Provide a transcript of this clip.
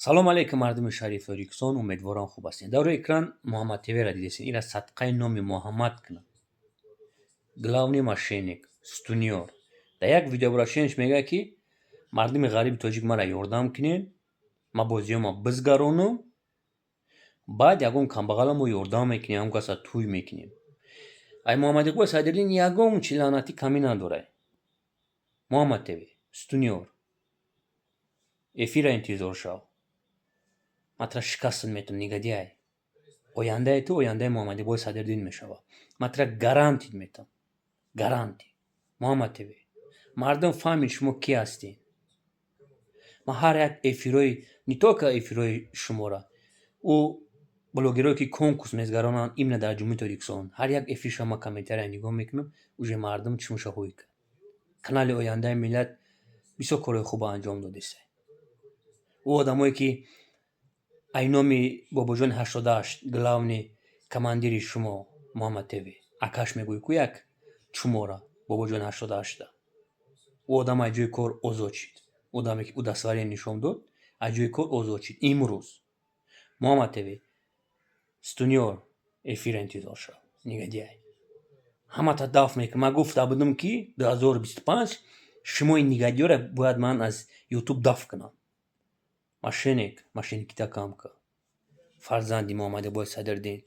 Салом алейкум, мардуми шарифи Тоҷикистон, умедворам, хуб ҳастед. Дар рӯи экран Муҳаммад ТВ-ра дидесен. Ира садқаи номи Муҳаммад кунад. Главный мошенник, Стуниёр. Дар як видеообращение ш мегӯяд, ки мардуми ғариби тоҷик, мара ёрдам кунед, ман бозиёма бизгаронам, баъд ягон камбағала мо ёрдам мекунем, ягон каса тӯй мекунем. Ай Муҳаммад Иқбол Садриддин ягон чи лаънатӣ камӣ надорад. Муҳаммад ТВ, Стуниёр. Эфира интизор шав. Ман тура шикастат метавам, негодяй. Ояндаи ту ояндаи Муҳаммад Иқболи Садриддин мешавад. Ман тура гарантия метавам. Гарантия. Муҳаммад ТВ. Мардум фаҳмид, шумо кӣ ҳастед. Ман ҳар як эфирҳои, не только эфирҳои шуморо, ӯ блогерое, ки конкурс мезгаронанд именно дар Ҷумҳурии Тоҷикистон, ҳар як эфиршо ман комментария нигоҳ мекунам, уже мардум чишмоша ҳуй кард. Канали «Ояндаи миллат» бисёр корҳои хуб анҷом додест. Ӯ одамое, ки ай номи Бобоҷони 88, главный командири шумо, Муҳаммад ТВ, акаш мегӯӣ ку як чумора Бобоҷони 88-да. Ӯ одам аз ҷои кор озод шид. Одаме, ки удостоверение нишон дод, аз ҷои кор озод шид. Имрӯз. Муҳаммад ТВ, Стуниёр, эфира интизор шав. Негодяй. Ҳамата дафт мекунам. Ман гуфта будам, ки 2025 шумои негодяй ро бояд ман аз Ютуб дафт кунам. Мошенник, мошенник ита кам кун. Фарзанди Муҳаммад Иқболи Садриддин.